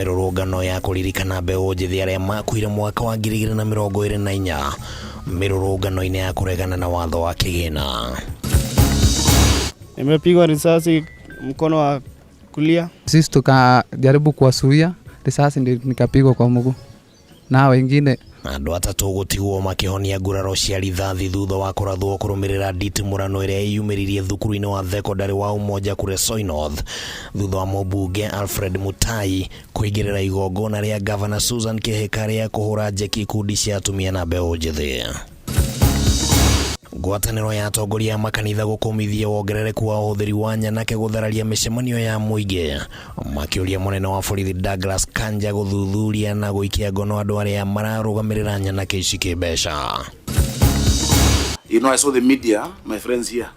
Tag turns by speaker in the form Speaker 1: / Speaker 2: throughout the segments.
Speaker 1: Mĩrũrũngano ya kũririkana mbeũ njĩthĩ arĩa makuire mwaka wa 2024 mĩrũrũngano-inĩ ya kũregana na watho wa kĩgĩna.
Speaker 2: Nimepigwa risasi mkono wa kulia.
Speaker 3: Sisi tukajaribu kuwasuia risasi, ndio nikapigwa kwa mguu na wengine.
Speaker 1: Andũ atatũ gũtigwo makĩhonia nguraro cia rithathi thutha wa kũrathwo kũrũmĩrĩra nditimũrano ĩrĩa ĩyumĩririe thukuru-inĩ wa thekondarĩ wa Umoja Kuresoi North thutha wa mũmbunge Alfred Mutai kũingĩrĩra igongona rĩa Gavana Susan Kihika rĩa kũhũra njeki ikundi cia atumia na mbeũ njĩthĩ. Ngwatanĩro ya atongoria a makanitha gũkũmithia wongerereku wa ũhũthĩri wa nyanake gũthararia mĩcemanio ya mũingĩ makĩũria mũnene wa borithi Douglas Kanja gũthuthuria na gũikia ngono andũ arĩa mararũgamĩrĩra nyanake ici kĩmbeca.
Speaker 4: I saw the media, my friends here,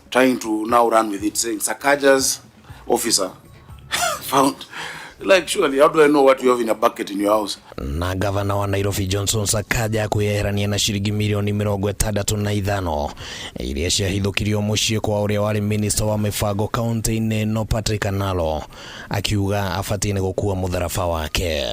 Speaker 4: trying to now run with it, saying Sakaja's officer found. Like, surely, how do I know what you have in a bucket in your house?
Speaker 1: Na gavana wa Nairobi Johnson Sakaja kwĩyeherania na ciringi mirioni 65 iria ciahithũkirio mũciĩ kwa ũrĩa warĩ minista wa mĩbango kaunti-inĩ ĩno Patrick Analo akiuga abatiĩ nĩ gũkua mũtharaba wake.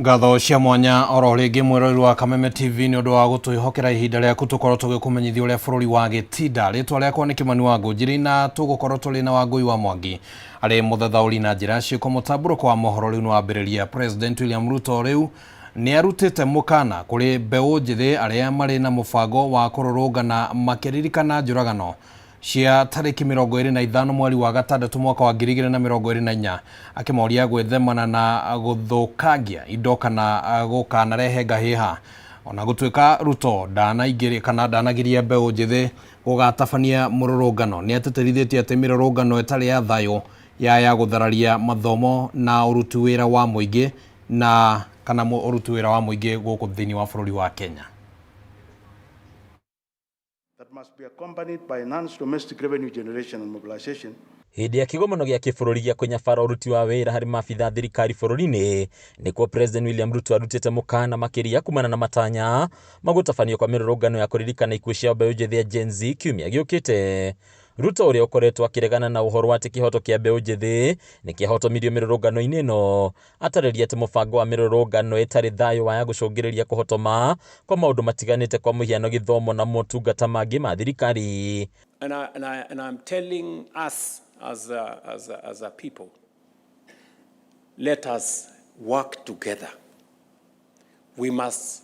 Speaker 5: Ngatho cia mwanya oro rĩngĩ mwĩroreri wa Kameme TV nĩ ũndũ wa gũtwĩhokera ihinda rĩaku tũkorwo tũgĩkũmenyithia ũrĩa bũrũri wa gĩtinda. Rĩtwa rĩakwa nĩ Kĩmani wa Ngũnjiri na tũgũkorwo tũrĩ na Wangũi wa Mwangi arĩ mũthathaũri na njĩra ciĩko. Mũtambũrũko wa mohoro rĩu nĩ wambĩrĩria. President William Ruto rĩu nĩ arutĩte mũkana kũrĩ mbeũ njĩthĩ arĩa marĩ na mũbango wa kũrũrũngana makĩririkana njũragano cia tarĩki 25 mweri wa gatandatũ mwaka wa 2024 akĩmoria gwĩthemana na gũthũkangia indo kana gũkanarehe ngahĩha. Ona gũtuĩka Ruto ndanaingĩria kana ndanagiria mbeũ njĩthĩ gũgatabania mũrũrũngano, nĩ atĩtĩrithĩtie atĩ mĩrũrũngano ĩtarĩ ya thayũ ya gũthararia mathomo na ũruti wĩra wa mũingĩ na kana ũruti wĩra wa mũingĩ gũkũ thĩinĩ wa bũrũri wa Kenya.
Speaker 4: That must be accompanied by enhanced domestic revenue generation and mobilization.
Speaker 6: Hĩndĩ ya kĩgomano gĩa kĩbũrũri gĩa kũnyabara ũruti wa wĩra harĩ maabitha thirikari bũrũri-inĩ nĩkuo President William Ruto arutĩte mũkana makĩria kumana na matanya magũtabanio kwa mĩrũrũngano ya kũririkana ikuũ cia mbeũ njĩthĩ ya Gen Z kiumia gĩũkĩte. Ruto ũrĩa ũkoretwo akĩregana na ũhoro wa atĩ kĩhoto kĩa mbeũ njĩthĩ nĩ kĩahotomirio mĩrũrũngano-inĩ ĩno, atarĩria atĩ mũbango wa mĩrũrũngano ĩtarĩ thayũ waya gũcũngĩrĩria kũhotoma kwa maũndũ matiganĩte kwa mũhiano gĩthomo na motungata mangĩ ma thirikari.
Speaker 7: And I'm telling us as a people, let us work together. We must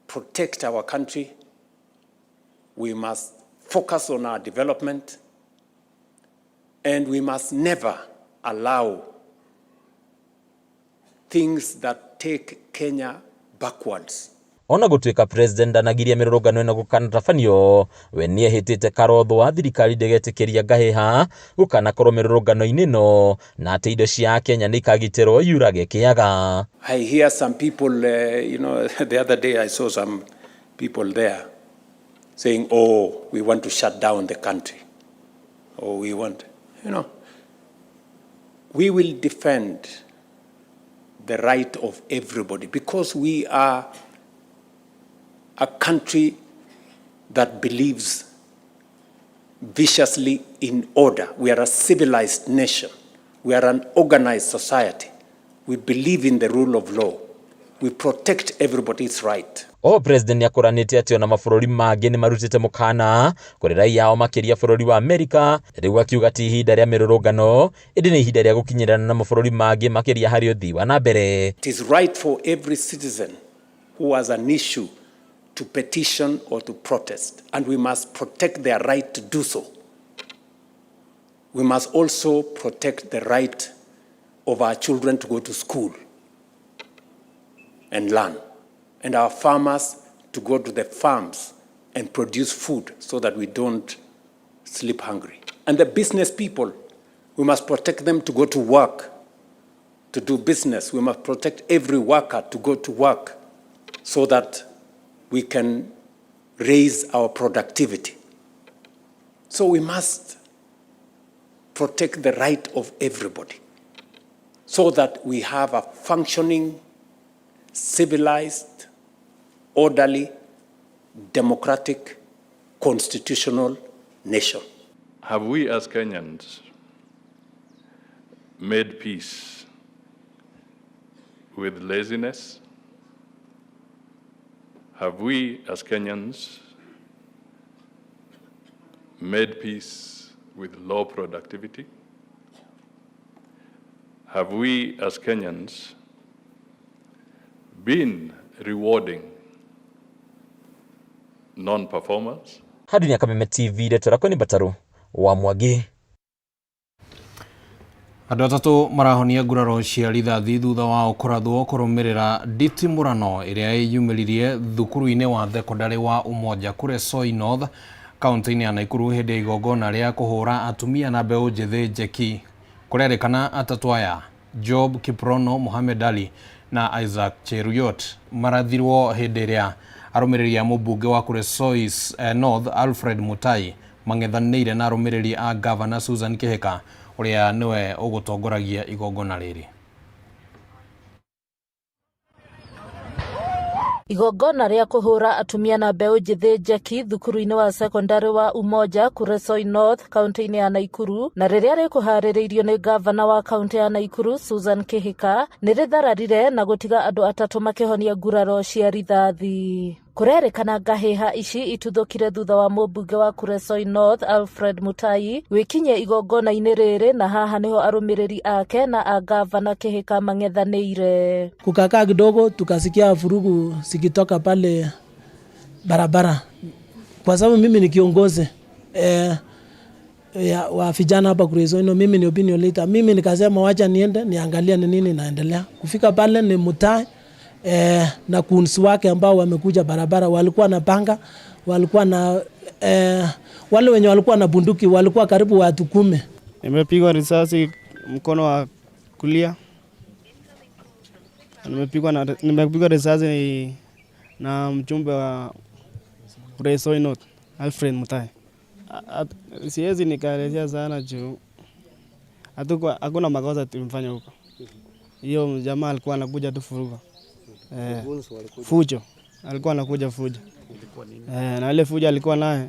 Speaker 7: protect our country. We must focus on our development. And we must never allow things that take Kenya backwards.
Speaker 6: Ona gũtuĩka president ndanagiria mĩrũrũngano ĩno gũkanatabanio, we nĩehĩtĩte karotho wa thirikari ndĩgetĩkĩria ngahĩha gũkanakorwo mĩrũrũngano-inĩ ĩno na atĩ indo cia Kenya nĩ ikagitĩrwo yurage kĩaga.
Speaker 7: I hear some people, the other day I saw some people there saying, oh, we want to shut down the country. Oh, we want, we will defend the right of everybody because we are a country that believes viciously in order. We are a civilized nation. We are an organized society. We believe in the rule of law. We protect everybody's right.
Speaker 6: O president nĩakũranĩte atĩ ona mabũrũri mangĩ nĩmarutĩte mũkana kũrĩ raia ao makĩria bũrũri wa Amerika, rĩu akiuga ti ihinda rĩa mĩrũrũngano ĩndĩ nĩ ihinda rĩa gũkinyĩrana na mabũrũri mangĩ makĩria harĩ ũthii wa na mbere.
Speaker 7: It is right for every citizen who has an issue to petition or to protest, and we must protect their right to do so. We must also protect the right of our children to go to school and learn, and our farmers to go to the farms and produce food so that we don't sleep hungry. And the business people, we must protect them to go to work, to do business. We must protect every worker to go to work so that we can raise our productivity. So we must protect the right of everybody. So that we have a functioning, civilized, orderly, democratic, constitutional nation.
Speaker 8: Have we as Kenyans made peace with laziness? Have we as Kenyans made peace with low productivity? Have we as Kenyans been rewarding non-performers?
Speaker 6: Handũ-inĩ ya Kameme TV ndeto rakwa nĩ Mbataru wa Mwangi.
Speaker 5: Andũ atatũ marahonia nguraro cia rithathi thutha wao kũrathwo kũrũmĩrĩra nditimũrano ĩrĩa ĩyumĩririe thukuru-inĩ wa thekondarĩ wa Umoja Kuresoi North kaunti-inĩ ya Nakuru hĩndĩ ya igongona rĩa kũhũra atumia na mbeũ njĩthĩ njeki. Kũrerĩkana atatũ aya Job Kiprono, Mohamed Ali na Isaac Cheruyot marathirwo hĩndĩ ĩrĩa arũmĩrĩri a mũmbunge wa Kuresoi North Alfred Mutai mang'ethanĩire na arũmĩrĩri a Gavana Susan Kihika ũrĩa nĩwe ũgũtongoragia igongona rĩrĩ.
Speaker 9: Igongona rĩa kũhũra atumia na mbeũ njĩthĩ njeki thukuru-inĩ wa sekondarĩ wa Umoja Kuresoi North kaunti-inĩ ya Nakuru na rĩrĩa rĩkũharĩrĩirio nĩ gavana wa kaunti ya Nakuru Susan Kihika nĩ rĩthararire na gũtiga andũ atatũ makĩhonia nguraro cia rithathi. Kũrerĩkana ngahĩha ici ituthũkire thutha wa mũmbunge wa Kuresoi North Alfred Mutai gwĩkinyia igongona-inĩ rĩrĩ na haha nĩho arũmĩrĩri ake na a gavana Kihika mang'ethanĩire.
Speaker 10: Kukakaa kidogo tukasikia vurugu zikitoka pale barabara, kwa sababu mimi ni kiongozi wa vijana hapa Kuresoi, mimi ni opinion leader. Mimi nikasema wacha niende niangalie ni nini inaendelea. Kufika pale ni Mutai na kunsi wake ambao wamekuja barabara, walikuwa na panga, walikuwa na wale wenye walikuwa na bunduki walikuwa karibu watu 10.
Speaker 2: Nimepigwa risasi mkono wa kulia. Nimepigwa risasi na mjumbe wa Kuresoi North Alfred Mutai. Siwezi nikaelezea sana juu hakuna makosa tulimfanya huko. Hiyo jamaa alikuwa anakuja tu furuga. Fujo. Alikuwa anakuja fujo. Na ile fujo alikuwa naye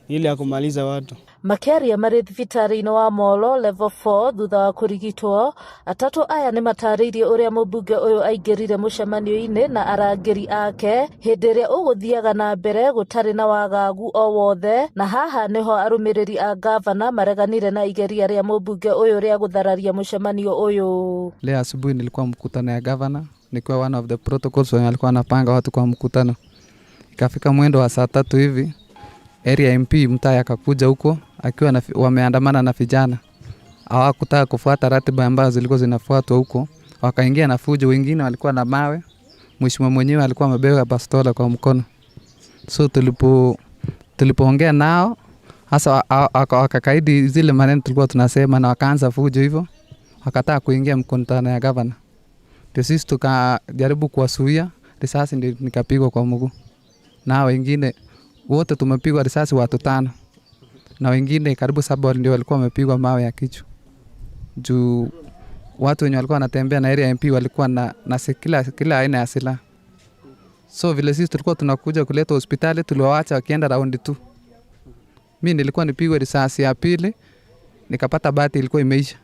Speaker 2: ile ya kumaliza watu.
Speaker 9: Makiaria marĩ thibitarĩ-inĩ wa Molo level 4 thutha wa kũrigitwo. Atatũ aya nĩ matarĩirie ũrĩa mũmbunge ũyũ aingĩrire mũcemanio-inĩ na arangĩri ake hĩndĩ ĩrĩa ũgũthiaga na mbere gũtarĩ na wagagu o wothe, na haha nĩho arũmĩrĩri a gavana mareganire na igeria rĩa mũmbunge ũyũ rĩa gũthararia mũcemanio ũyũ.
Speaker 3: Leo asubuhi nilikuwa mkutano ya gavana, nikiwa one of the protocols wenye alikuwa anapanga watu kwa mkutano. Ikafika mwendo wa saa 3 hivi, area MP Mutai akakuja huko akiwa wameandamana na vijana. Hawakutaka kufuata ratiba ambazo zilikuwa zinafuatwa huko, wakaingia na fujo, wengine walikuwa na mawe. Mheshimiwa mwenyewe alikuwa amebeba bastola kwa mkono. So tulipoongea nao hasa wakakaidi zile maneno tulikuwa tunasema na wakaanza fujo hivyo, wakataka kuingia mkutano ya gavana. Ndio sisi tukajaribu kuwazuia, risasi ndio nikapigwa kwa mguu. Na wengine wote tumepigwa risasi watu 5. Na wengine karibu 7 ndio walikuwa wamepigwa mawe ya kichwa. Juu watu wenye walikuwa wanatembea na area MP walikuwa na kila aina ya silaha. So vile sisi tulikuwa tunakuja kuleta hospitali tuliwaacha wakienda round 2. Mimi nilikuwa nipigwe risasi ya pili, nikapata bahati ilikuwa imeisha.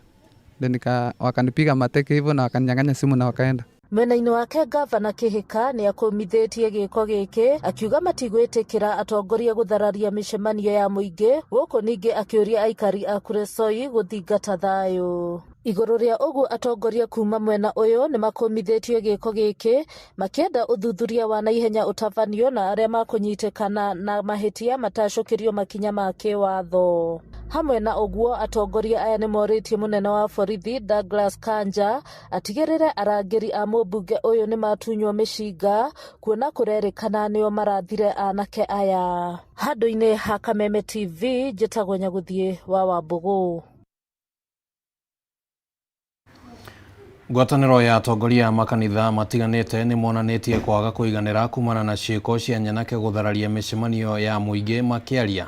Speaker 3: Then wakanipiga mateke hivyo na wakaninyang'anya simu na wakaenda.
Speaker 9: Mwena-inĩ wake gavana Kihika nĩ akũmithĩtie gĩko gĩkĩ akiuga matigwĩtĩkĩra atongoria gũthararia mĩcemanio ya mũingĩ gũkũ ningĩ akĩũria aikari a Kuresoi gũthingata thayũ. Igũrũ rĩa ũguo atongoria kuma mwena ũyũ nĩ makũmithĩtio gĩko gĩkĩ makĩenda ũthuthuria wa naihenya ũtabanio na arĩa makũnyitĩkana na mahĩtia matacũkĩrio makinya ma kĩwatho. Hamwe na ũguo atongoria aya nĩ morĩtie mũnene wa borithi Douglas Kanja atigĩrĩre arangĩri a mũmbunge ũyũ nĩ matunywo mĩcinga kuona kũrerĩkana nĩo marathire anake aya. Handũ-inĩ ha Kameme TV njĩtagwo Nyagũthiĩ wa Wambũgũ.
Speaker 5: Ngwatanĩro ya atongoria a makanitha matiganĩte nĩ monanĩtie kwaga kũiganĩra kumana na ciĩko cia nyanake gũthararia mĩcemanio ya mũingĩ makĩaria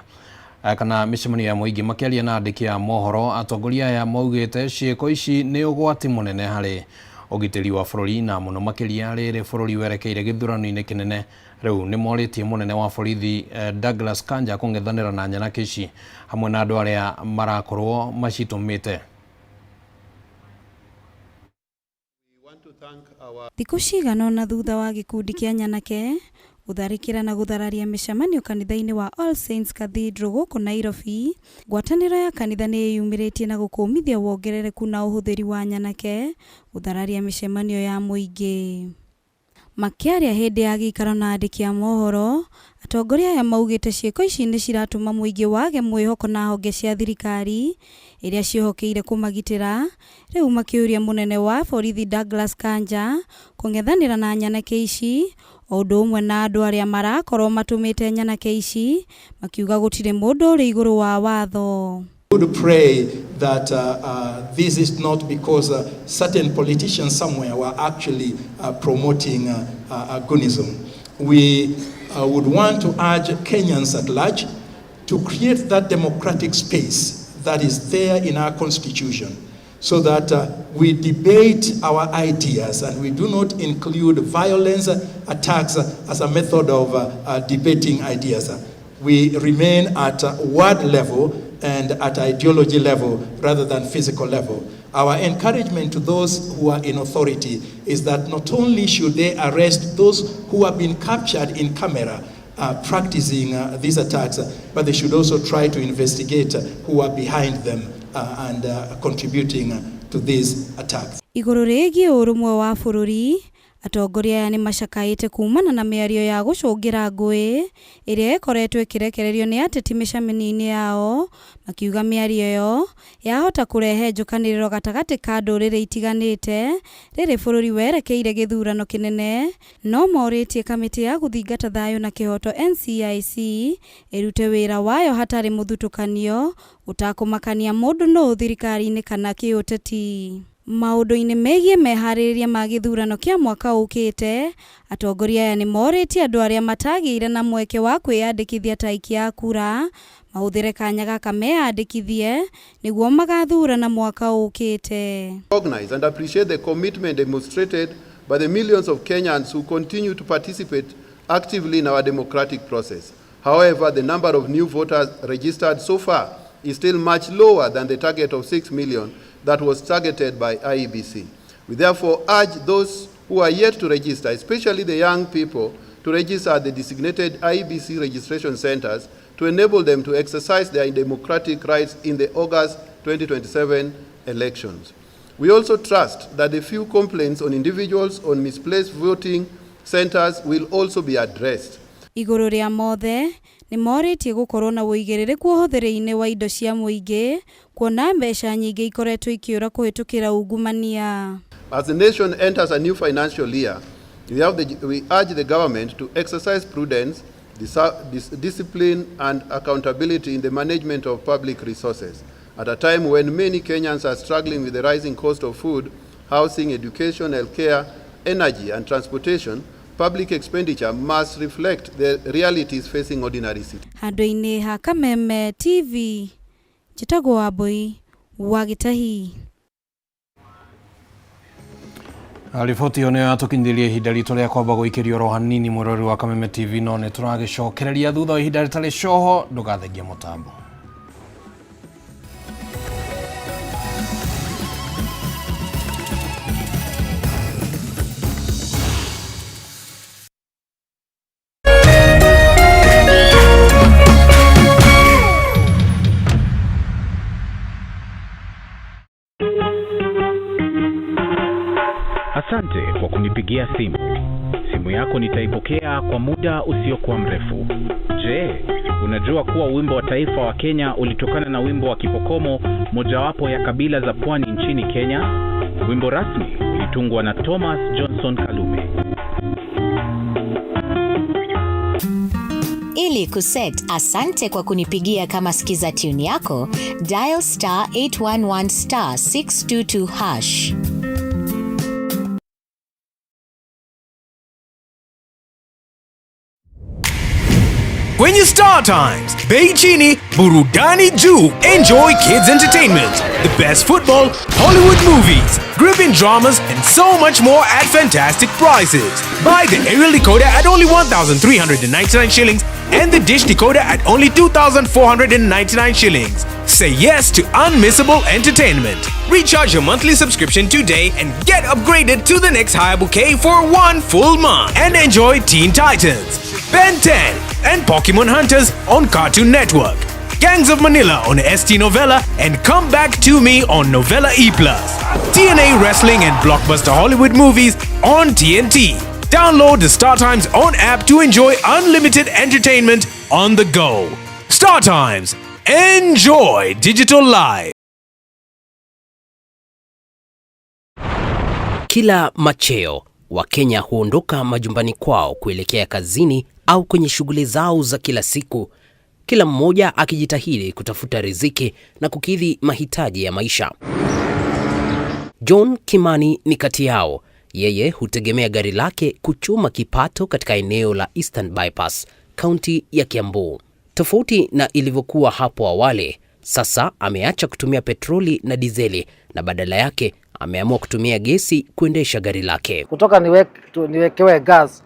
Speaker 5: Kana mĩcemanio ya mũingĩ. Makĩaria na andĩki a mohoro, atongoria aya maugĩte ciĩko ici nĩ ũgwati mũnene harĩ ũgitĩri wa bũrũri, na mũno makĩria rĩrĩ bũrũri werekeire gĩthurano-inĩ kĩnene. Rĩu nĩ morĩtie mũnene wa borithi Douglas Kanja kũng'ethanĩra na nyanake ici hamwe na andũ arĩa marakorwo macitũmĩte.
Speaker 11: Thikũ cigana ũna thutha wa gĩkundi kĩa nyanake gũtharĩkĩra na gũthararia mĩcemanio kanitha-inĩ wa All Saints Cathedral gũkũ Nairobi, ngwatanĩro ya kanitha nĩ ĩyumĩrĩtie na gũkũmithia wongerereku na ũhũthĩri wa nyanake gũthararia mĩcemanio ya mũingĩ. Makĩaria hĩndĩ ya gĩikaro na andĩki a mohoro, atongoria aya maugĩte ciĩko ici nĩ ciratũma mũingĩ wage mwĩhoko na honge cia thirikari iria ciĩhokeire kũmagitĩra. Rĩu makĩũria mũnene wa borithi Douglas Kanja kũng'ethanĩra na nyanake ici o ũndũ ũmwe na andũ arĩa marakorwo matũmĩte nyanake ici, makiuga gũtirĩ mũndũ ũrĩ igũrũ wa watho.
Speaker 12: Would pray that this is not because certain politicians somewhere were actually promoting agonism. We would want to urge Kenyans at large to create that democratic space that is there in our constitution, so that we debate our ideas and we do not include violence attacks as a method of debating ideas. We remain at word level and at ideology level rather than physical level. Our encouragement to those who are in authority is that not only should they arrest those who have been captured in camera practicing these attacks, but they should also try to investigate who are behind them and contributing to these attacks.
Speaker 11: Igũrũ rĩgiĩ ũrũmwe wa bũrũri, atongoria aya nĩ macakaĩte kumana na mĩario ya gũcũngĩra ngũĩ ĩrĩa ĩkoretwo ĩkĩrekererio nĩ ateti mĩcemanio-inĩ yao, makiuga mĩario ĩyo yahota kũrehe njũkanĩrĩro gatagatĩ ka ndũrĩrĩ itiganĩte rĩrĩ bũrũri werekeire gĩthurano kĩnene. No morĩtie kamĩtĩ ya gũthingata thayũ na kĩhoto NCIC ĩrute wĩra wayo hatarĩ mũthutũkanio, gũtakũmakania mũndũ nũ thirikari-inĩ kana kĩũteti. Maũndũ-inĩ megiĩ meharĩrĩria ma gĩthurano kĩa mwaka ũkĩte, atongoria aya nĩ morĩtie andũ arĩa matagĩire na mweke wa kwĩyandĩkithia ta aikia a kura mahũthĩre kanya gaka meyandĩkithie nĩguo magathurana mwaka ũkĩte.
Speaker 13: Recognize and appreciate the commitment demonstrated by the millions of Kenyans who continue to participate actively in our democratic process. However, the number of new voters registered so far is still much lower than the target of 6 million that was targeted by IEBC. We therefore urge those who are yet to register, especially the young people, to register at the designated IEBC registration centers to enable them to exercise their democratic rights in the August 2027 elections. We also trust that the few complaints on individuals on misplaced voting centers will also be addressed.
Speaker 11: Igũrũ rĩa mothe, nĩ morĩtie gũkorwo na ũigĩrĩrĩku ũhũthĩri-inĩ wa indo cia mũingĩ, kuona mbeca nyingĩ ikoretwo ikĩũra kũhĩtũkĩra ungumania.
Speaker 13: As the nation enters a new financial year, we urge the government to exercise prudence, discipline and accountability in the management of public resources. At a time when many Kenyans are struggling with the rising cost of food, housing, education, healthcare, energy and transportation, public expenditure must reflect the realities facing ordinary citizens.
Speaker 11: Handũ-inĩ ha Kameme TV, njĩtagwo Wambui wa Gĩtahi.
Speaker 5: Riboti ĩyo nĩyo yatũkinyithĩria ihinda ritũ rĩa kwamba gũikĩrio oro hanini, mwĩroreri wa Kameme TV, no nĩ tũragĩcokereria thutha wa ihinda rĩtarĩ coho. Ndũgathengie mũtambo.
Speaker 14: Asante kwa kunipigia simu. Simu yako nitaipokea kwa muda usiokuwa mrefu. Je, unajua kuwa wimbo wa taifa wa Kenya ulitokana na wimbo wa Kipokomo, mojawapo ya kabila za pwani nchini Kenya? Wimbo rasmi ulitungwa na Thomas Johnson Kalume.
Speaker 15: Ili kuset asante kwa kunipigia kama skiza tune yako, dial star 811 star 622 hash.
Speaker 16: Kwenye Star Times, bei chini, burudani juu. Enjoy kids entertainment, the best football, Hollywood movies, gripping dramas, and so much more at fantastic prices. Buy the aerial decoder at only 1,399 shillings and the dish decoder at only 2,499 shillings. Say yes to unmissable entertainment. Recharge your monthly subscription today and get upgraded to the next higher bouquet for one full month. And enjoy Teen Titans, Ben 10, and Pokemon Hunters on Cartoon Network, Gangs of Manila on ST Novella, and Come Back to Me on Novella E+. TNA Wrestling and Blockbuster Hollywood movies on TNT. Download the Star Times own app to enjoy unlimited entertainment on the go. Star Times. Enjoy digital life.
Speaker 17: Kila macheo Wakenya huondoka majumbani kwao kuelekea kazini au kwenye shughuli zao za kila siku, kila mmoja akijitahidi kutafuta riziki na kukidhi mahitaji ya maisha. John Kimani ni kati yao. Yeye hutegemea gari lake kuchuma kipato katika eneo la Eastern Bypass, kaunti ya Kiambu. Tofauti na ilivyokuwa hapo awali, sasa ameacha kutumia petroli na dizeli na badala yake ameamua kutumia gesi kuendesha gari lake.
Speaker 18: Kutoka niwekewe gas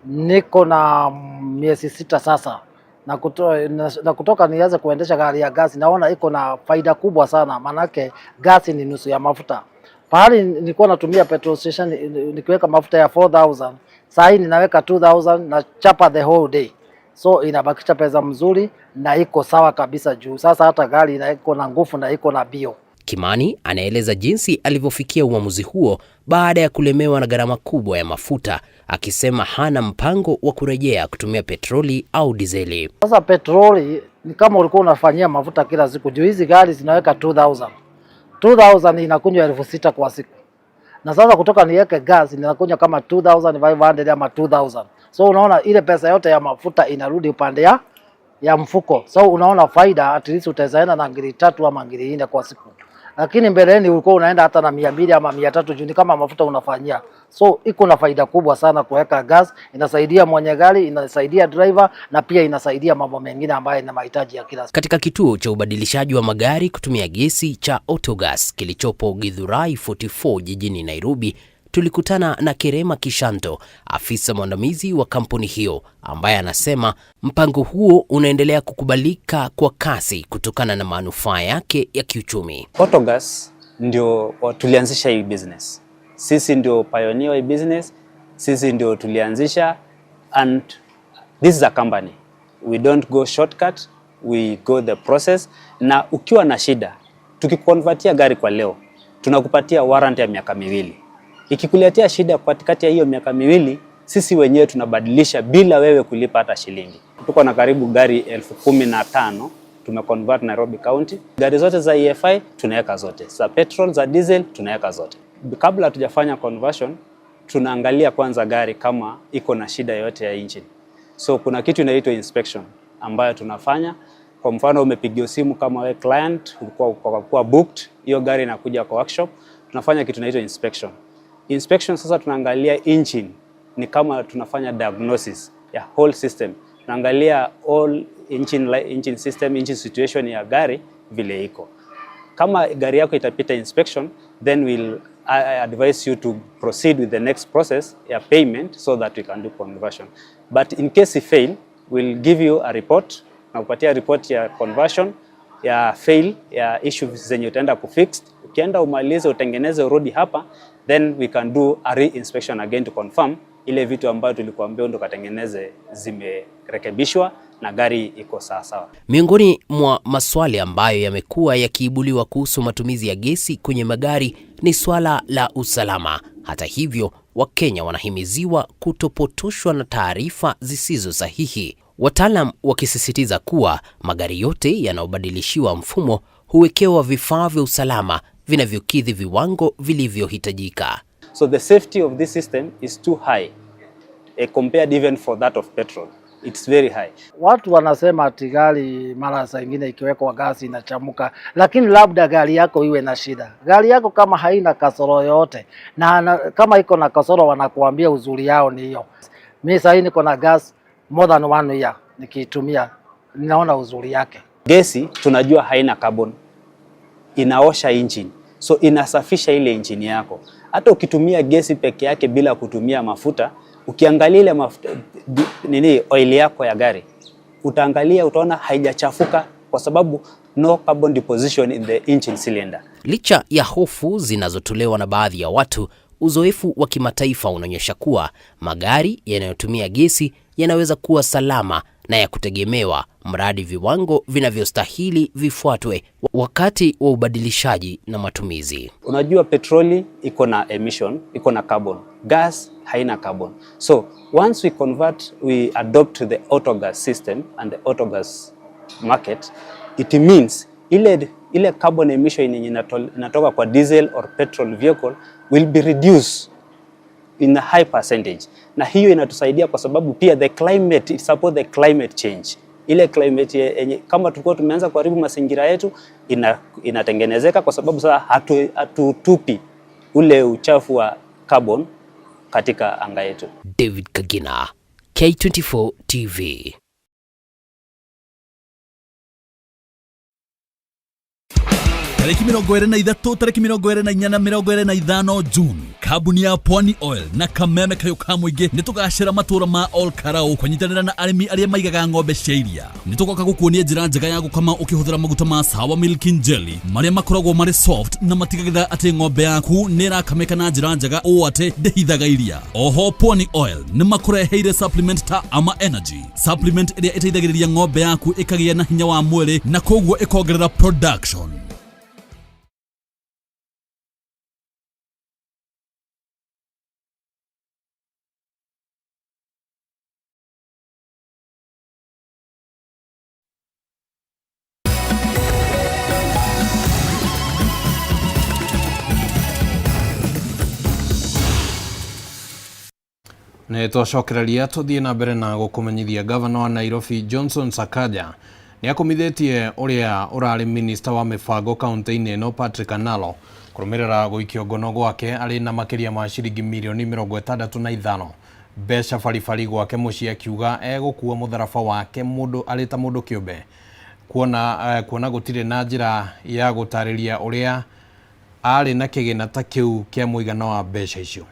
Speaker 18: niko na miezi 6 sasa, na kutoka nianze kuendesha gari ya gas naona iko na faida kubwa sana, manake gas ni nusu ya mafuta. Pahali nilikuwa natumia petrol station nikiweka mafuta ya 4000, saa hii ninaweka 2000 na chapa the whole day. So inabakisha pesa mzuri na iko sawa kabisa juu sasa hata gari iko na nguvu na iko na bio.
Speaker 17: Kimani anaeleza jinsi alivyofikia uamuzi huo baada ya kulemewa na gharama kubwa ya mafuta, akisema hana mpango wa kurejea kutumia petroli au dizeli.
Speaker 18: Sasa petroli ni kama ulikuwa unafanyia mafuta kila siku, juu hizi gari zinaweka 2000. 2000 inakunywa 6,000 kwa siku. Na sasa kutoka niweke gas ninakunywa kama 2500 ama 2000. So unaona ile pesa yote ya mafuta inarudi upande ya mfuko. So unaona faida, at least utaenda na ngiri 3 ama ngiri 4 kwa siku. Lakini mbeleni ulikuwa unaenda hata na 200 ama 300 juu ni kama mafuta unafanyia. So iko na faida kubwa sana kuweka gas, inasaidia mwenye gari, inasaidia driver na pia inasaidia mambo mengine ambayo ina mahitaji ya kila siku.
Speaker 17: Katika kituo cha ubadilishaji wa magari kutumia gesi cha Autogas kilichopo Githurai 44 jijini Nairobi, tulikutana na Kerema Kishanto, afisa mwandamizi wa kampuni hiyo, ambaye anasema mpango huo unaendelea kukubalika kwa kasi kutokana na manufaa yake ya kiuchumi.
Speaker 19: Autogas ndio tulianzisha hii business. Sisi ndio pioneer wa hii business, sisi ndio tulianzisha, and this is a company. We don't go shortcut, we go the process. Na ukiwa na shida, tukikonvertia gari kwa leo, tunakupatia warranty ya miaka 2. Ikikuletea shida katikati ya hiyo miaka 2, sisi wenyewe tunabadilisha bila wewe kulipa hata shilingi. Tuko na karibu gari 15,000 tumeconvert Nairobi County. Gari zote za EFI tunaweka zote, za petrol, za diesel tunaweka zote. Kabla hatujafanya conversion, tunaangalia kwanza gari kama iko na shida yote ya engine. So kuna kitu inaitwa inspection ambayo tunafanya. Kwa mfano umepigiwa simu kama we client, ulikuwa booked, hiyo gari inakuja kwa workshop, tunafanya kitu inaitwa inspection. Inspection sasa tunaangalia engine, ni kama tunafanya diagnosis ya whole system. Tunaangalia all engine system, engine situation ya gari vile iko. Kama gari yako itapita inspection, then we'll advise you to proceed with the next process ya payment so that we can do conversion. But in case you fail, we'll give you a report, na kupatia report ya conversion, ya fail, ya issues zenye utaenda kufix. Ukienda umalize utengeneze urudi hapa, then we can do a re-inspection again to confirm ile vitu ambayo tulikuambia ndo katengeneze zimerekebishwa na gari iko sawa sawa.
Speaker 17: Miongoni mwa maswali ambayo yamekuwa yakiibuliwa kuhusu matumizi ya gesi kwenye magari ni swala la usalama. Hata hivyo, Wakenya wanahimiziwa kutopotoshwa na taarifa zisizo sahihi. Wataalam wakisisitiza kuwa magari yote yanayobadilishiwa mfumo huwekewa vifaa vya usalama vinavyokidhi viwango vilivyohitajika.
Speaker 19: So the safety of this system is too high compared even for that of petrol. It's very high.
Speaker 18: Watu wanasema ati gari mara saa nyingine ikiwekwa gasi inachamuka, lakini labda gari yako iwe na shida. Gari yako kama haina kasoro yoyote na kama iko na kasoro wanakuambia uzuri yao ni hiyo. Mimi sasa niko na gas more than 1 year. Nikiitumia ninaona uzuri yake.
Speaker 19: Gesi tunajua haina carbon, inaosha engine, so inasafisha ile engine yako. Hata ukitumia gesi peke yake bila kutumia mafuta, ukiangalia ile mafuta, nini oil yako ya gari, utaangalia utaona haijachafuka kwa sababu no carbon deposition in the engine cylinder.
Speaker 17: Licha ya hofu zinazotolewa na baadhi ya watu, uzoefu wa kimataifa unaonyesha kuwa magari yanayotumia gesi yanaweza kuwa salama na ya kutegemewa mradi viwango vinavyostahili vifuatwe wakati wa ubadilishaji na matumizi.
Speaker 19: Unajua petroli iko na emission, iko na carbon. Gas haina carbon. So once we convert, we adopt the autogas system and the autogas market, it means ile carbon emission yenye inatoka kwa diesel or petrol vehicle will be reduced in a high percentage. Na hiyo inatusaidia kwa sababu pia the climate, it support the climate change. Ile climate yenye kama tulikuwa tumeanza kuharibu mazingira yetu inatengenezeka kwa sababu sasa hatutupi ule uchafu wa carbon katika anga yetu.
Speaker 17: David Kagina, K24 TV.
Speaker 20: Tarĩki 23, tarĩki 24 na 25 June, kambuni ya Pwani Oil na kameme kayũ ka mũingĩ nĩ tũgacĩra matũra ma Ol Karau kũnyitanĩra na arĩmi arĩa maigaga ng'ombe cia iria. Nĩ tũgoka gũkuonia njĩra njega ya gũkama ũkĩhũthĩra maguta ma Sawa Milking Jelly marĩa makoragwo marĩ soft na matigagĩrĩra atĩ ng'ombe yaku nĩ ĩrakamĩka na njĩra njega ũũ atĩ ndĩhithaga iria. Oho Pwani Oil nĩ makũreheire supplement ta Ama Energy, supplement ĩrĩa ĩteithagĩrĩria ng'ombe yaku ĩkagĩa na hinya wa mwĩrĩ na koguo ĩkongerera production.
Speaker 5: Nĩ twacokereria tũthiĩ na mbere na gũkũmenyithia gavana wa Nairobi Johnson Sakaja nĩ akũmithĩtie ũrĩa ũrarĩ minista wa mĩbango kaunti-inĩ ĩno Patrick Analo kũrũmĩrĩra gũikio ngono gwake arĩ na makĩria ma ciringi mirioni 65 mbeca baribari gwake mũciĩ, akiuga egũkua mũtharaba wake mũndũ arĩ ta mũndũ kĩũmbe kuona gũtirĩ na njĩra ya gũtarĩria ũrĩa arĩ na kĩgĩna ta kĩu kĩa mũigana wa mbeca icio.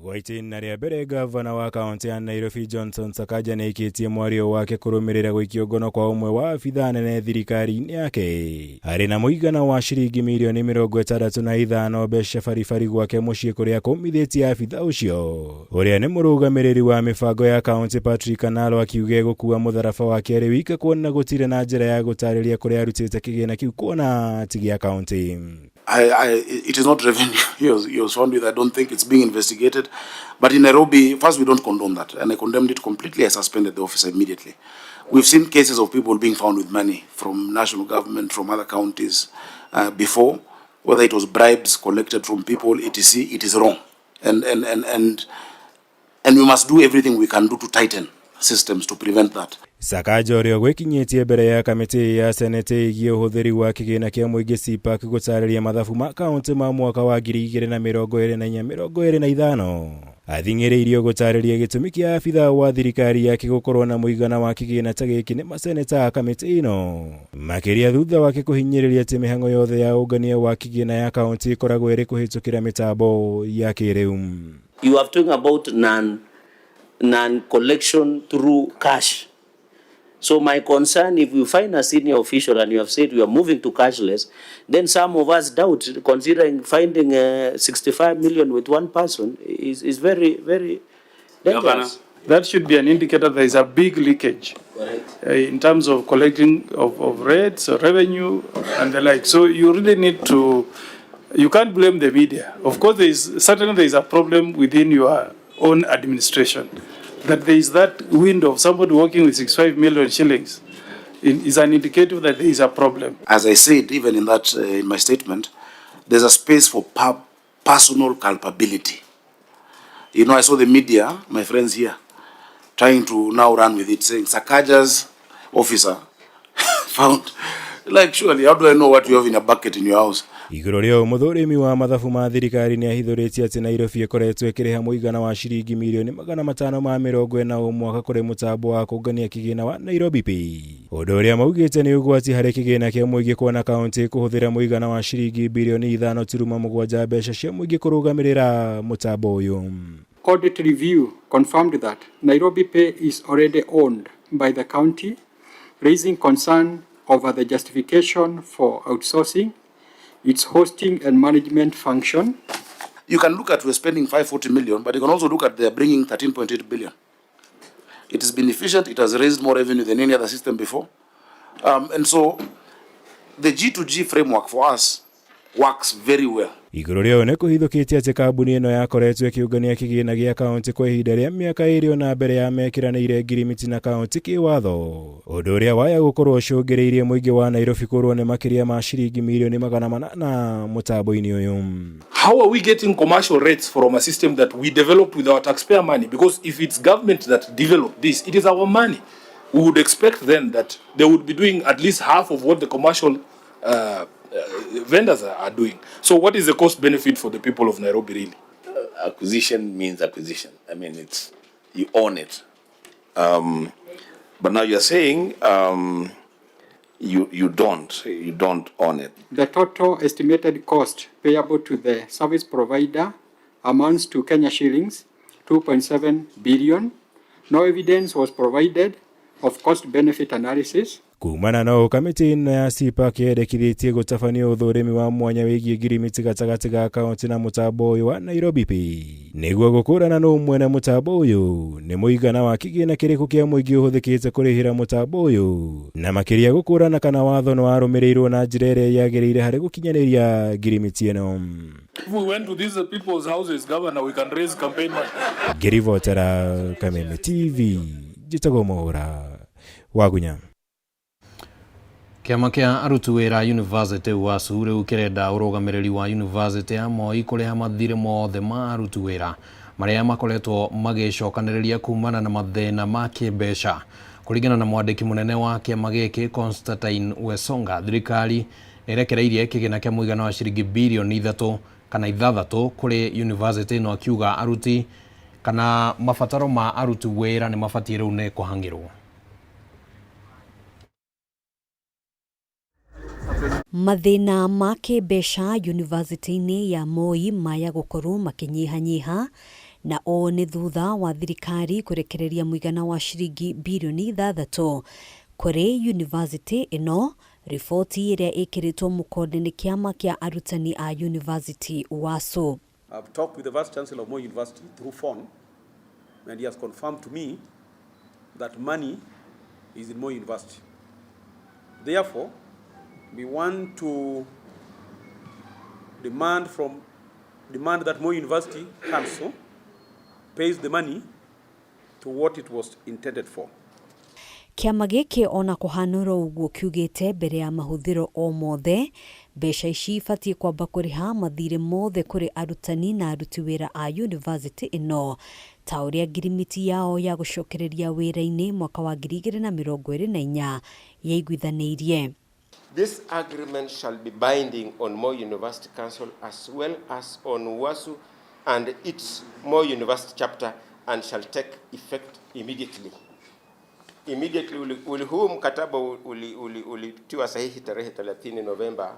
Speaker 21: Gwa itĩna rĩa mbere gavana wa kaunti ya Nairobi Johnson Sakaja nĩaikĩtie mwario wake kũrũmĩrĩra gũikio ngono kwa ũmwe wa abithaa nene thirikari-inĩ yake arĩ na mũigana wa ciringi mirioni 65 mbeca baribari gwake mũciĩ kũrĩa kũmithĩtie abithaa ũcio ũrĩa nĩ mũrũgamĩrĩri wa mĩbango ya kaunti Patrick Analo akiuga egũkua mũtharaba wake arĩ wika kuona gũtirĩ na njĩra ya gũtarĩria kũrĩa arutĩte kĩgĩna kĩu kuona ti gĩa kaunti.
Speaker 4: It is not revenue he was found with. I don't think it's being investigated. But in Nairobi, first, we don't condone that. And I condemned it completely. I suspended the officer immediately. We've seen cases of people being found with money from national government, from other counties before, whether it was bribes collected from people, etc. It is wrong. And we must do everything we can do to tighten systems to prevent that.
Speaker 21: Sakaja ũrĩa gwĩkinyĩtie mbere ya kamĩtĩ ya senete ĩgiĩ ũhũthĩri wa kĩgĩna kĩa mũingĩ CPAC gũtarĩria mathabu ma kaunti ma mwaka wa 2024-2025 athing'ĩrĩirio gũtarĩria gĩtũmi kĩa abithaa wa thirikari yake gũkorwo na mũigana wa kĩgĩna ta gĩkĩ nĩ maseneta a kamĩtĩ ĩno makĩria thutha wake kũhinyĩrĩria atĩ mĩhang'o yothe ya ũngania wa kĩgĩna ya kaunti ĩkoragwo ĩrĩ kũhĩtũkĩra mĩtambo ya kĩrĩu.
Speaker 22: You are talking about non-collection through cash. So my concern, if you find a senior official and you have said we are moving to cashless, then some of us doubt, considering finding 65 million with one person is very, very dangerous.
Speaker 8: That should be an indicator there is a big leakage in terms of collecting of rates, or revenue, and the like. So you really need to, you can't blame the media. Of course, certainly there is a problem within your own administration. That there is that window of somebody working with 65 million shillings is an indicator that there is a problem.
Speaker 4: As I said, even in that, in my statement, there's a space for personal culpability. You know, I saw the media, my friends here, trying to now run with it, saying Sakaja's officer found, Like, surely, how do I know what you have in a bucket in your house?
Speaker 21: Igũrũ rĩa ũũ mũthũrimi wa mathabu ma thirikari nĩ ahithũrĩtie atĩ Nairobi ĩkoretwo ĩkĩrĩha mũigana wa ciringi mirioni 540 o mwaka kũrĩ mũtambo wa kũngania kĩgĩna wa Nairobi Pay. Ũndũ ũrĩa maugĩte nĩ ũgwati harĩ kĩgĩna kĩa mũingĩ kuona kaunti kũhũthĩra mũigana wa ciringi birioni 5.7 mbeca cia mũingĩ kũrũgamĩrĩra mũtambo ũyũ.
Speaker 1: Audit review confirmed that Nairobi Pay is already owned by the county, raising concern over the justification for outsourcing its hosting and management function.
Speaker 4: You can look at we're spending 540 million, but you can also look at they're bringing 13.8 billion. It has been efficient. It has raised more revenue than any other system before. And so the G2G framework for us works very well.
Speaker 21: Igũrũ rĩa ũũ nĩ kũhithũkĩtie atĩ kambuni ĩno yakoretwo ĩkĩũngania kĩgĩna gĩa kaunti kwa ihinda rĩa mĩaka 2 ona mbere ya mekĩranĩire ngirimiti na kaunti kĩwatho, ũndũ ũrĩa waya gũkorwo ũcũngĩrĩirie mũingĩ wa Nairobi kũrwo nĩ makĩria ma ciringi mirioni 800 mũtambo-inĩ ũyũ.
Speaker 7: How are we getting commercial rates from a system that we developed with our taxpayer money? Because if it's government that developed this, it is our money. We would expect then that they would be doing at least half of what the commercial vendors are doing. So what is the cost benefit for the people of Nairobi really?
Speaker 23: Acquisition means acquisition. I mean, it's you own it. But now you're saying you don't own it.
Speaker 1: The total estimated cost payable to the service provider amounts to Kenya shillings 2.7 billion. No evidence was provided of cost benefit analysis.
Speaker 21: Kumana na ũũ kamĩtĩ ĩno ya CPAC yendekithĩtie gũtabania ũthũrimi wa mwanya wĩgiĩ ngirimiti gatagatĩ ga kaunti na mũtambo ũyũ wa Nairobi Pay nĩguo gũkũrana nũ mwene mũtambo ũyũ, nĩ mũigana wa kĩgĩna kĩrĩkũ kĩa mũingĩ ũhũthĩkĩte kũrĩhĩra mũtambo ũyũ, na makĩria gũkũrana kana watho nĩ warũmĩrĩirwo na njĩra ĩrĩa yagĩrĩire harĩ gũkinyanĩria ngirimiti ĩno.
Speaker 8: If we went to these people's houses, Governor, we can raise campaign money.
Speaker 21: Ngĩribotera Kameme TV, njĩtagwo Mũhũra Wagunya.
Speaker 5: Kĩama kĩa aruti wĩra University UASU rĩu kĩrenda ũrũgamĩrĩri wa University ya Moi kũrĩha mathirĩ mothe ma aruti wĩra marĩa makoretwo magĩcokanĩrĩria kumana na mathĩna ma kĩmbeca. Kũringana na mwandĩki mũnene wa kĩama gĩkĩ Constantine Wesonga, thirikari nĩĩrekereirie kĩgĩna kĩa mũigana wa ciringi birioni 3 kana 6 kũrĩ university ĩno, akiuga aruti kana mabataro ma aruti wĩra nĩ mabatiĩ rĩu nĩ kũhang'ĩrwo.
Speaker 24: Mathĩna ma kĩmbeca yunivasĩtĩ-inĩ ya Moi maya gũkorwo makĩnyihanyiha, na ũũ nĩ thutha wa thirikari kũrekereria mũigana wa ciringi birioni 6 kũrĩ yunivasĩtĩ ĩno. Riboti ĩrĩa ĩkĩrĩtwo mũkonde nĩ kĩama kĩa arutani a yunivasĩtĩ UASU.
Speaker 25: I've talked with the Vice Chancellor of Moi University through phone, and he has confirmed to me that money is in Moi University. Therefore, we want to demand that Moi University Council pays the money to what it was intended for.
Speaker 24: Kĩama gĩkĩ ona kũhanũra ũguo kiugĩte mbere ya mahũthĩro o mothe mbeca ici ibatiĩ kwamba kũrĩha mathirĩ mothe kũrĩ arutani na aruti wĩra a yunivasĩtĩ ĩno ta ũrĩa ngirimiti yao ya gũcokereria wĩra-inĩ mwaka wa 2024 yaiguithanĩirie.
Speaker 26: This agreement shall be binding on Moi University Council as well as on UASU and its Moi University chapter and shall take effect immediately. Immediately huu mkataba ulitiwa sahihi tarehe 30 Novemba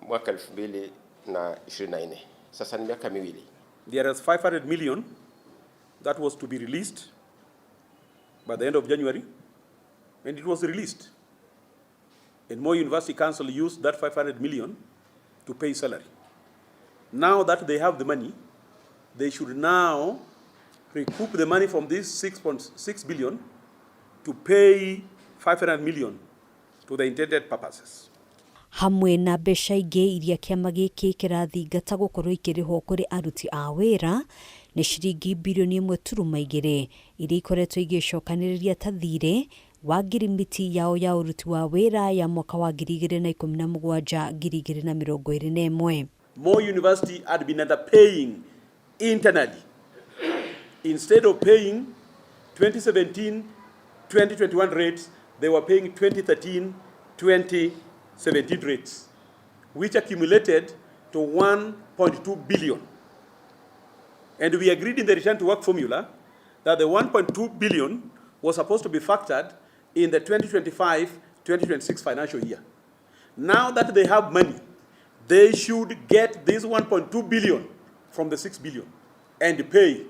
Speaker 26: mwaka 2024. Sasa ni miaka miwili.
Speaker 25: There is 500 million that was to be released by the end of January, and it was released. And Moi University Council used that 500 million to pay salary. Now that they have the money, they should now recoup the money from this 6.6 billion to pay 500 million to the intended purposes.
Speaker 24: Hamwe na mbeca ingĩ iria kĩama gĩkĩ kĩrathingata gũkorwo ikĩrĩhwo kũrĩ aruti a wĩra nĩ ciringi birioni 1.2 iria ikoretwo igĩcokanĩrĩria ta thirĩ wa ngirimiti yao ya ũruti wa wĩra ya mwaka wa 2017 2021.
Speaker 25: Moi University had been underpaying internally. Instead of paying 2017 2021 rates, they were paying 2013 20 17 rates, which accumulated to 1.2 billion. And we agreed in the return to work formula that the 1.2 billion was supposed to be factored in the 2025-2026 financial year. Now that they have money, they should get this 1.2 billion from the 6 billion and pay.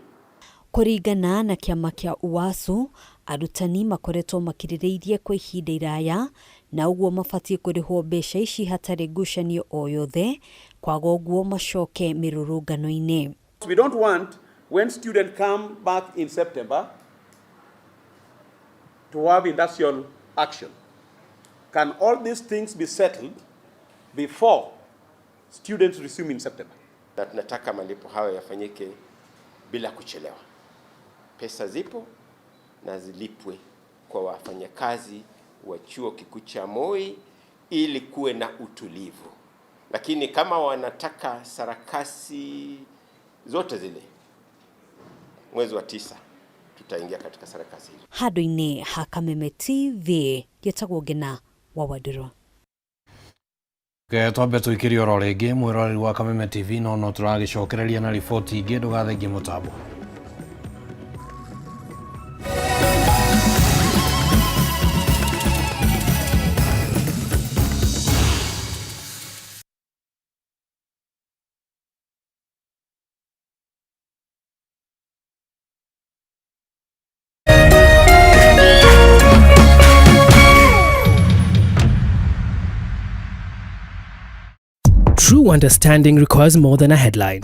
Speaker 24: Kũringana na kĩama kĩa UASU, arutani makoretwo makirĩrĩirie kwa ihinda iraya na ũguo mabatiĩ kũrĩhwo mbeca ici hatarĩ ngucanio o yothe, kwaga ũguo macoke mĩrũrũngano-inĩ.
Speaker 25: We don't want when students come back in September to have industrial action. Can all these things be settled before students resume in September?
Speaker 26: Na tunataka malipo hayo yafanyike bila kuchelewa. Pesa zipo na zilipwe kwa wafanyakazi wa chuo kikuu cha Moi ili kuwe na utulivu. Lakini kama wanataka sarakasi zote zile, mwezi wa 9 tutaingia katika sarakasi hizo.
Speaker 24: Handũ-inĩ ha Kameme TV, gĩtagwo Ngĩna wa Wandirũ.
Speaker 5: Twambe tũikĩrie oro rĩngĩ mwĩroreri wa Kameme TV no no tũragĩcokereria na riboti ingĩ ndũgathengie mũtambo.
Speaker 2: True understanding requires more than a headline.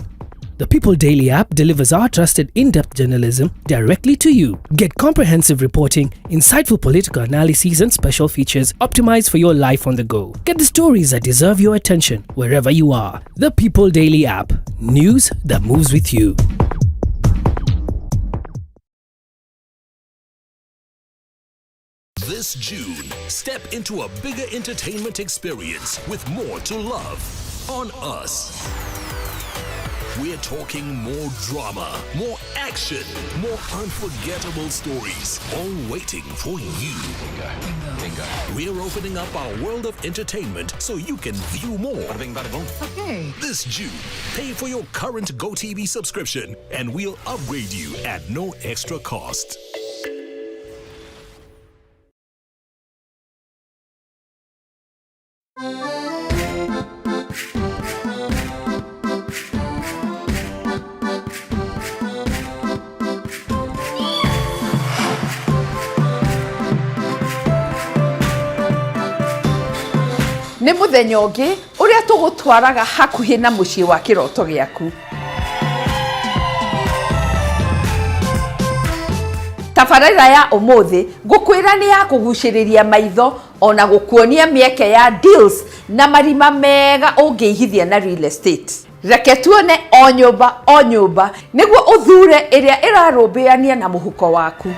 Speaker 2: The People Daily app delivers our trusted in-depth journalism directly to you. Get comprehensive reporting, insightful political analyses and special features optimized for your life on the go. Get the stories that deserve your attention wherever you are. The People Daily app. News that moves with you.
Speaker 20: This June, step into a bigger entertainment experience with more to love on us. We're talking more drama, more action, more unforgettable stories, all waiting for you. Bingo. Bingo. We're opening up our world of entertainment so you can view more. Bada bing, bada boom.
Speaker 3: Okay.
Speaker 20: This June, pay for your current GoTV subscription and we'll upgrade you at no extra cost.
Speaker 6: Nĩ mũthenya ũngĩ ũrĩa tũgũtwaraga hakuhĩ na mũciĩ wa kĩroto gĩaku. Tabarĩra ya ũmũthĩ ngũkwĩra nĩ ya kũgucĩrĩria maitho ona gũkuonia mĩeke ya deals na marima mega ũngĩigithia na real estate. Reke tuone o nyũmba o nyũmba nĩguo ũthure ĩrĩa ĩrarũmbũyania na mũhuko waku.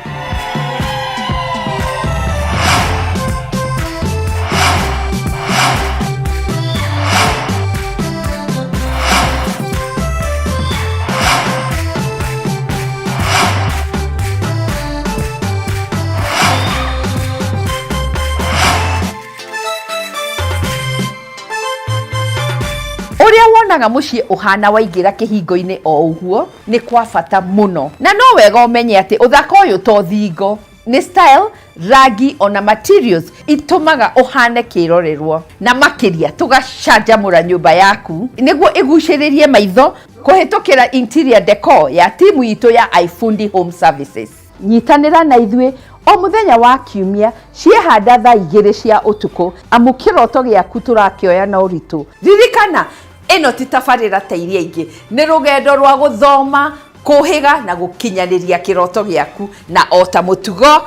Speaker 6: Ũrĩa wonaga mũciĩ ũhana waingĩra kĩhingo-inĩ o ũguo nĩ kwa bata mũno, na no wega ũmenye atĩ ũthaka ũyũ to thingo, nĩ style, rangi ona materials itũmaga ũhane kĩrorerwo, na makĩria tũgacanjamũra nyũmba yaku nĩguo ĩgucĩrĩrie maitho kũhĩtũkĩra interior decor ya timu itũ ya iFundi Home Services. Nyitanĩra na ithuĩ o mũthenya wa kiumia ciehanda thaa 2 cia ũtukũ, amu kĩroto gĩaku tũrakĩoya na ũritũ. Ririkana ĩno ti tabarĩra ta iria ingĩ, nĩ rũgendo rwa gũthoma, kũhĩga na gũkinyanĩria kĩroto gĩaku, na o ta mũtugo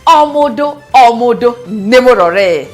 Speaker 6: o mũndũ o mũndũ nĩ mũrore.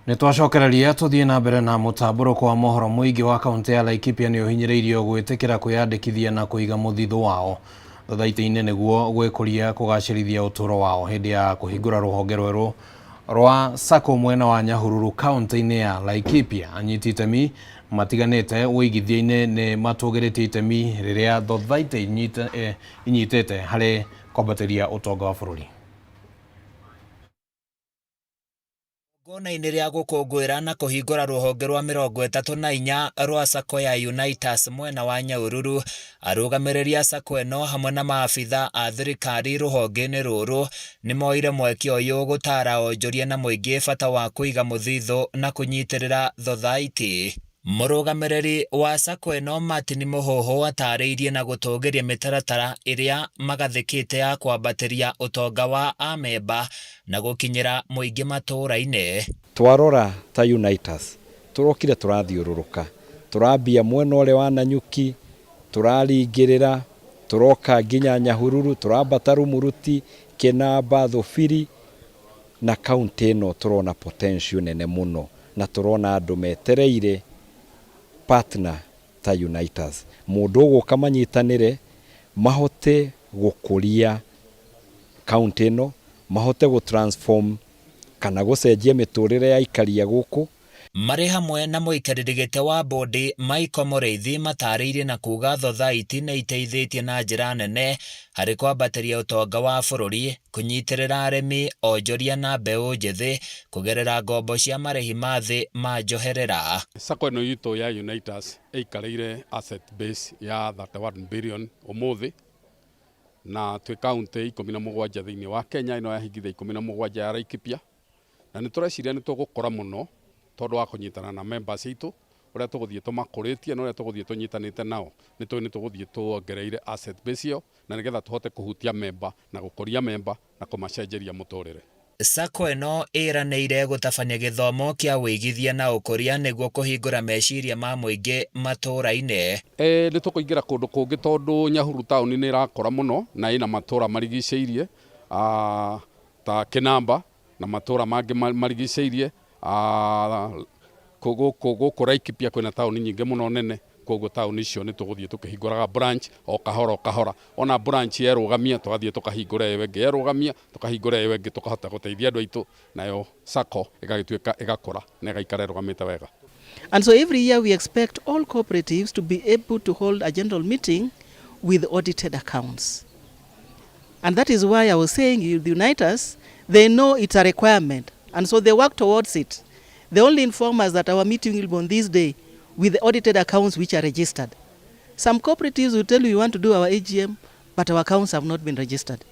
Speaker 5: Nĩ twacokereria tũthiĩ na mbere na mũtambũrũko wa mohoro. Mũingĩ wa kaũntĩ ya Laikipia nĩ ũhinyĩrĩirio gwĩtĩkĩra kwĩyandĩkithia na kũiga mũthithũ wao thothaitĩ-inĩ nĩguo gwĩkũria kũgacĩrithia ũtũũro wao. Hĩndĩ ya kũhingũra rũhonge rwerũ rwa SACCO mwena wa Nyahururu kaũntĩ-inĩ ya Laikipia, anyiti itemi matiganĩte ũigithia-inĩ nĩ matũgĩrĩtie itemi rĩrĩa thothaitĩ inyitĩte harĩ kwambatĩria ũtonga wa bũrũri.
Speaker 3: Igongona-inĩ rĩa gũkũngũĩra na kũhingũra rũhonge rwa 34 rwa SACCO ya Unitas mwena wa Nyahururu, arũgamĩrĩri a SACCO ĩno hamwe na maabitha a thirikari rũhonge-inĩ rũrũ nĩ moire mweke ũyũ gũtara onjoria na mũingĩ bata wa kũiga mũthithũ na kũnyitĩrĩra thothaitĩ. Mũrũgamĩrĩri wa SACCO ĩno Martin Mũhũhũ atarĩirie na gũtũgĩria mĩtaratara ĩrĩa magathĩkĩte ya kwambatĩria ũtonga wa amemba na gũkinyĩra mũingĩ matũũra-inĩ.
Speaker 9: Twarora ta Unitas tũrokire tũrathiũrũrũka, tũrambia mwena ũrĩa wa Nanyuki, tũraringĩrĩra, tũroka nginya Nyahururu, tũrambata Rumuruti, Kĩnamba, Thũbiri na kaunti ĩno tũrona potential nene mũno na tũrona andũ metereire partner ta Unitas, mũndũ ũgũka manyitanĩre mahote gũkũria kaunti ĩno, mahote gũ transform kana gũcenjia mĩtũrĩre ya aikari a gũkũ.
Speaker 3: Marĩ hamwe na mũikarĩri gĩtĩ wa bodi Michael Mũrĩithi matarĩirie na kuga thothaitĩ nĩ iteithĩtie na njĩra nene harĩ kwambatĩria ũtonga wa bũrũri, kũnyitĩrĩra arĩmi, onjoria na mbeũ njĩthĩ kũgerera ngombo cia marĩhi ma thĩ ma njoherera.
Speaker 10: SACCO ĩno itũ ya Unitas ĩikarĩire asset base ya 31 billion ũmũthĩ, na twĩ kaunti 17 thĩinĩ wa Kenya ĩno yahingithia 17 ya Laikipia, na nĩ tũreciria nĩ tũgũkũra mũno tondũ wa kũnyitana na members aitũ ũrĩa tũgũthiĩ tũmakũrĩtie na ũrĩa tũgũthiĩ tũnyitanĩte nao, nĩ tũĩ nĩ tũgũthiĩ tuongereire asset base ĩyo na nĩgetha tũhote kũhutia member na gũkũria member na kũmacenjeria mũtũrĩre.
Speaker 3: SACCO ĩno ĩranĩire gũtabania gĩthomo kĩa wĩigithia na ũkũria nĩguo kũhingũra meciria ma mũingĩ matũũra-inĩ.
Speaker 10: Nĩ tũkũingĩra kũndũ kũngĩ tondũ Nyahururu taũni nĩ ĩrakũra mũno na ĩna matũũra marigicĩirie ta Kĩnamba na matũũra mangĩ marigicĩirie. Gũkũ Laikipia kwĩna taũni nyingĩ mũno nene, koguo taũni icio nĩ tũgũthiĩ tũkĩhingũraga branch o kahora o kahora. Ona branch yerũgamia tũgathiĩ tũkahingũra ĩyo ĩngĩ, yerũgamia tũkahingũra ĩyo ĩngĩ, tũkahota gũteithia andũ aitũ, nayo SACCO ĩgagĩtuĩka ĩgakũra na ĩgaikara ĩrũgamĩte wega.
Speaker 11: And so every year we expect all cooperatives to be able to hold a general meeting with audited accounts. And that is why I was saying the Unitas, they know it's a requirement, and so they work towards it. They only inform us that our meeting will be on this day with the audited accounts which are registered. Some cooperatives will tell you we want to do our AGM, but our accounts have not been registered.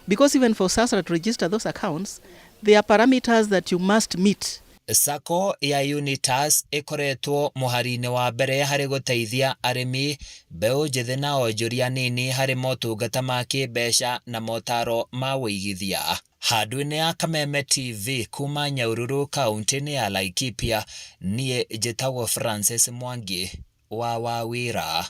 Speaker 11: Because even for SASRA to register those accounts, there are parameters that you must meet.
Speaker 3: SACCO ya Unitas ĩkoretwo mũhari-inĩ wa mbere harĩ gũteithia arĩmi, mbeũ njĩthĩ na onjoria anini harĩ motungata ma kĩmbeca na motaro ma wĩigithia. Handũ-inĩ ya Kameme TV kuma Nyahururu kaunti-inĩ ya Laikipia, niĩ njĩtagwo Francis Mwangi wa Wawira.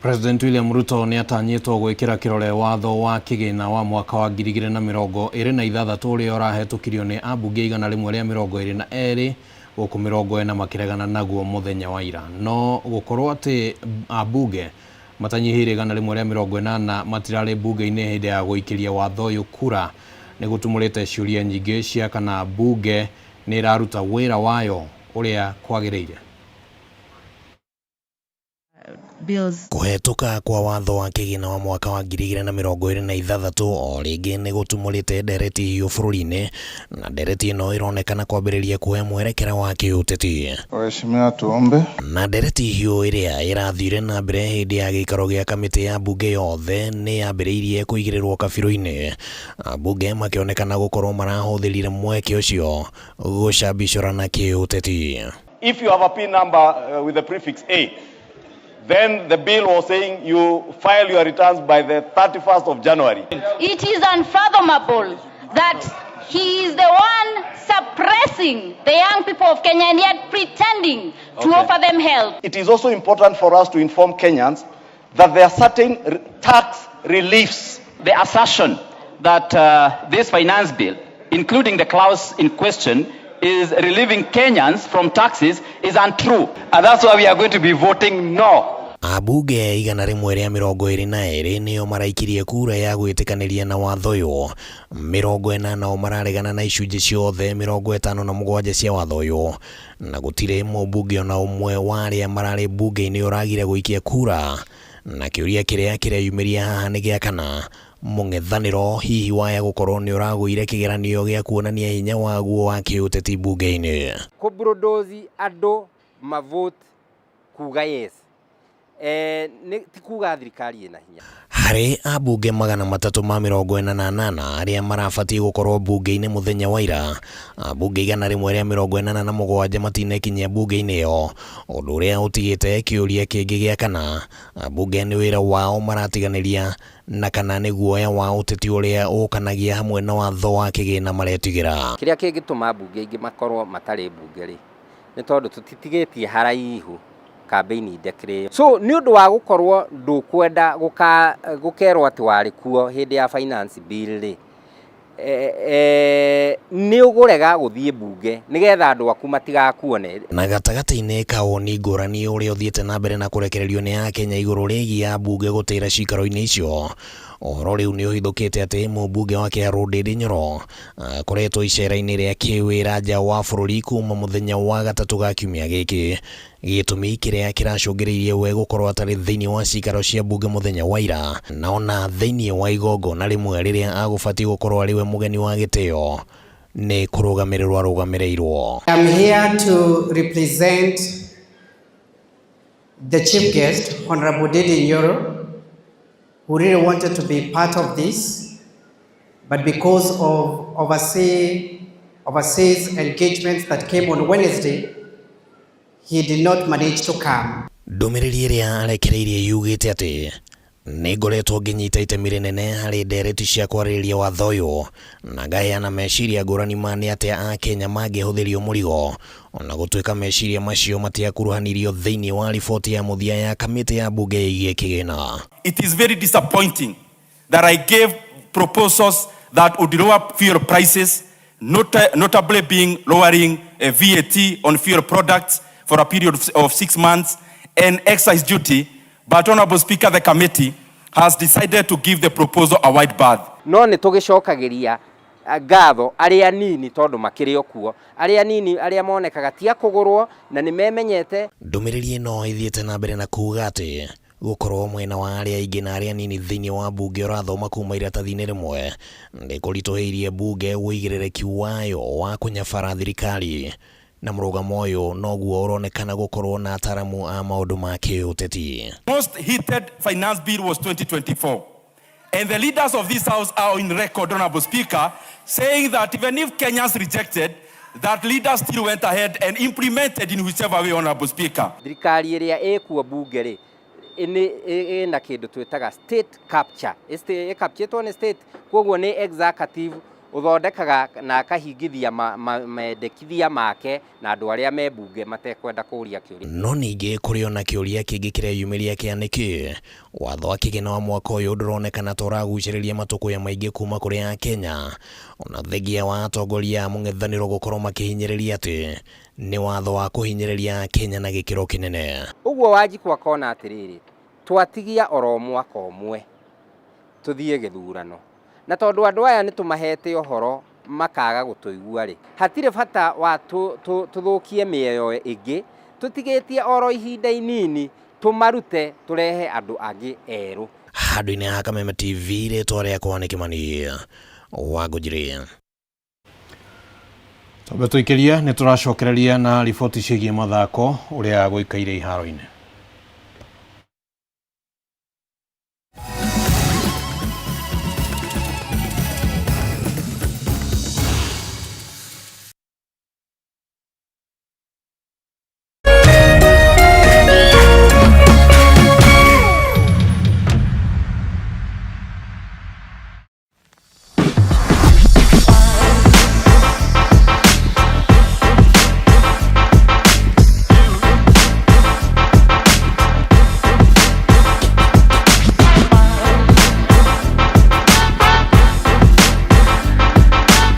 Speaker 5: President William Ruto nĩ atanyĩtwo gwĩkĩra kĩrore watho wa kĩgĩna wa mwaka wa 2026 ũrĩa ũrahetũkirio nĩ ambunge 122 gũkũ 40 makĩregana naguo mũthenya wa ira. No gũkorwo atĩ ambunge matanyihĩire 180 matirarĩ mbunge-inĩ hĩndĩ ya gũikĩria watho ũyũ kura nĩ gũtumũrĩte ciũria nyingĩ cia kana mbunge nĩ ĩraruta wĩra wayo ũrĩa kwagĩrĩire. Kũhetũka kwa watho wa kĩgĩna wa mwaka wa 2026 o rĩngĩ nĩ gũtumũrĩte ndereti hiũ bũrũri-inĩ, na ndereti ĩno ĩronekana kwambĩrĩria kuoya mwerekera wa kĩũteti.
Speaker 12: Waheshimiwa, tuombe.
Speaker 5: Na ndereti hiũ ĩrĩa ĩrathire na mbere hĩndĩ ya gĩikaro gĩa kamĩtĩ ya mbunge yothe nĩ yambĩrĩirie kũigĩrĩrwo kabirũ-inĩ, ambunge makĩonekana gũkorwo marahũthĩrire mweke ũcio gũcambicũrana kĩũteti.
Speaker 13: If you have a PIN number with the prefix A, then the bill was saying you file your returns by the 31st of January.
Speaker 27: It is unfathomable that he is the one suppressing the young people of Kenya and yet pretending to offer them help.
Speaker 13: It is also important for us to inform Kenyans that there are certain tax reliefs.
Speaker 28: The assertion that this finance bill
Speaker 12: including the clause in question, is relieving Kenyans from taxes is untrue. And that's why we are going to be voting no.
Speaker 14: Ambunge 122 nĩo maraikirie kura ya gwĩtĩkanĩria na watho ũyũ, 40 o mararegana na icunjĩ ciothe 57 cia watho ũyũ, na gũtirĩ mũmbunge ona ũmwe wa arĩa mararĩ mbunge-inĩ ũragire gũikia kura, na kĩũria kĩrĩa kĩreyumĩria haha nĩ gĩa kana mũng'ethanĩro hihi waya gũkorwo nĩ ũragũire kĩgeranio gĩa kuonania hinya waguo wa kĩũteti mbunge-inĩ.
Speaker 26: Kũbulldoze andũ mavote kuga yes, ti kuga thirikari ĩna hinya.
Speaker 14: Harĩ ambunge 348 arĩa marabatiĩ gũkorwo mbunge-inĩ mũthenya wa ira, ambunge 187 matinekinyia mbunge-inĩ ĩyo, ũndũ ũrĩa ũtigĩte kĩũria kĩngĩ gĩa kana ambunge nĩ wĩra wao maratiganĩria na kana nĩ guoya wa ũteti ũrĩa ũkanagia hamwe na watho wa kĩgĩna maretigĩra.
Speaker 26: Kĩrĩa kĩngĩtũma ambunge aingĩ makorwo matarĩ mbunge rĩ, nĩ tondũ tũtitigĩtie haraihu campaign declare. So nĩ ũndũ wa gũkorwo ndũkwenda gũkerwo atĩ warĩ kuo hĩndĩ ya finance bill rĩ, nĩ ũgũrega gũthiĩ mbunge nĩgetha andũ aku matigakuone.
Speaker 14: Na gatagatĩ-inĩ ka woni ngũrani ũrĩa ũthiĩte na mbere na kũrekererio nĩ akenya igũrũ rĩgiĩ ambunge gũtĩra cikaro-inĩ icio, ũhoro rĩu nĩ ũhithũkĩte atĩ mũmbunge wa Kiharu Ndindi Nyoro akoretwo icera-inĩ rĩa kĩwĩra nja wa bũrũri kuma mũthenya wa gatatũ ga kiumia gĩkĩ, gĩtũmi kĩrĩa kĩracũngĩrĩirie we gũkorwo atarĩ thĩinĩ wa cikaro cia mbunge mũthenya wa ira, na ona thĩinĩ wa igongona rĩmwe rĩrĩa agũbatiĩ gũkorwo arĩ we mũgeni wa gĩtĩo nĩ kũrũgamĩrĩrwo arũgamĩrĩirwo.
Speaker 15: I'm here to represent the chief guest, Honorable Ndindi Nyoro, who really wanted to be part of this, but because of overseas engagements that came on Wednesday, he did not manage to come.
Speaker 14: Ndũmĩrĩri ĩrĩa arekereirie yugĩte atĩ nĩ ngoretwo ngĩnyita itemi rĩnene harĩ ndereti cia kwarĩrĩria watho ũyũ na ngaheana meciria ngũrani ma nĩ atĩa akenya mangĩhũthĩrio mũrigo, ona gũtuĩka meciria macio matiakuruhanirio thĩinĩ wa riboti ya mũthia ya kamĩtĩ ya mbunge ĩgiĩ kĩgĩna.
Speaker 16: It is very disappointing that I gave proposals that would lower fuel prices, notably being lowering VAT on fuel products for a period of 6 months and excise duty, but Honorable Speaker, the committee has decided to give the proposal a wide berth.
Speaker 26: No nĩ tũgĩcokagiria ngatho arĩa nini tondũ makĩrĩ o kuo, arĩa nini arĩa monekaga ti a kũgũrwo na nĩ memenyete.
Speaker 14: Ndũmĩrĩri ĩno ĩthiĩte na mbere na kuga atĩ gũkorwo mwena wa arĩa aingĩ na arĩa nini thĩinĩ wa mbunge ũrathoma kuma iratathi-inĩ rĩmwe nĩ kũritũhĩirie mbunge ũigĩrĩrĩki wayo wa kũnyabara thirikari, na mũrũgamo ũyũ noguo ũronekana gũkorwo na ataramu a maũndũ ma kĩũteti.
Speaker 16: Most heated finance bill was 2024. And the leaders of this house are on record, Honorable Speaker, saying that even if Kenyans rejected, that leaders still went ahead and implemented in whichever way, Honorable Speaker.
Speaker 26: Thirikari ĩrĩa ĩkuo mbunge rĩ, ĩna kĩndũ twĩtaga state capture. Ĩcapturetwo nĩ state, koguo nĩ executive ũthondekaga na akahingithia mendekithia make na andũ arĩa me mbunge matekwenda kũũria kĩũria.
Speaker 14: No ningĩ kũrĩ ona kĩũria kĩngĩ kĩreyumĩria kĩa nĩkĩ watho wa kĩgĩna wa mwaka ũyũ ndũronekana ta ũragucĩrĩria matũkũya maingĩ kuma kũrĩ akenya, ona thengia wa atongoria a mũng'ethanĩro gũkorwo makĩhinyĩrĩria atĩ nĩ watho wa kũhinyĩrĩria akenya na gĩkĩro kĩnene.
Speaker 26: Ũguo Wanjikũ akona atĩrĩrĩ, twatigia oro mwaka ũmwe tũthiĩ gĩthurano, na tondũ andũ aya nĩ tũmahete ũhoro makaga gũtũigua rĩ, hatirĩ bata wa tũthũkie mĩoyo ĩngĩ, tũtigĩtie oro ihinda inini tũmarute tũrehe andũ angĩ erũ.
Speaker 14: Handũ-inĩ ha Kameme TV, rĩtwa rĩakwa nĩ Kĩmani wa Ngũnjiri.
Speaker 5: Twambe tũikĩrie nĩ tũracokereria na riboti ciĩgiĩ mathako ũrĩa gũikaire iharo-inĩ.